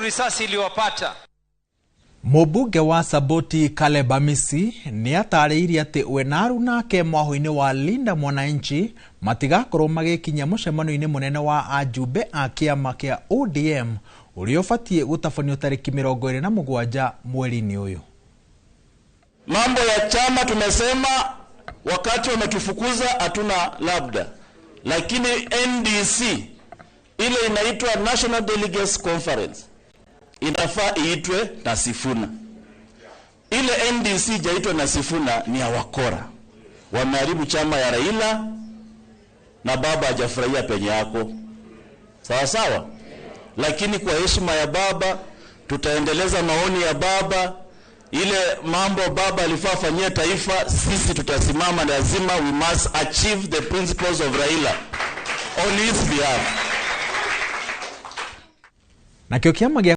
Risasi iliwapata. Mũmbunge wa Saboti Caleb Amisi nĩ atarĩirie atĩ we na aruna ake mwahũ-inĩ wa Linda Mwananchi matigakorwo magĩkinya mũcemanio-inĩ mũnene wa ajumbe a kĩama kĩa ODM ũrĩa ũbatiĩ gũtabanio tarĩki 27 mweri-inĩ ũyũ. Mambo ya chama tumesema wakati wametufukuza hatuna labda, lakini NDC ile inaitwa National Delegates Conference inafaa iitwe na Sifuna. Ile NDC ijaitwa na Sifuna ni ya wakora, wameharibu chama ya Raila na baba hajafurahia penye yako, sawa sawa. Lakini kwa heshima ya baba tutaendeleza maoni ya baba. Ile mambo baba alifaa fanyia taifa, sisi tutasimama, lazima we must achieve the principles of Raila on his behalf. Nakĩo kĩama gĩa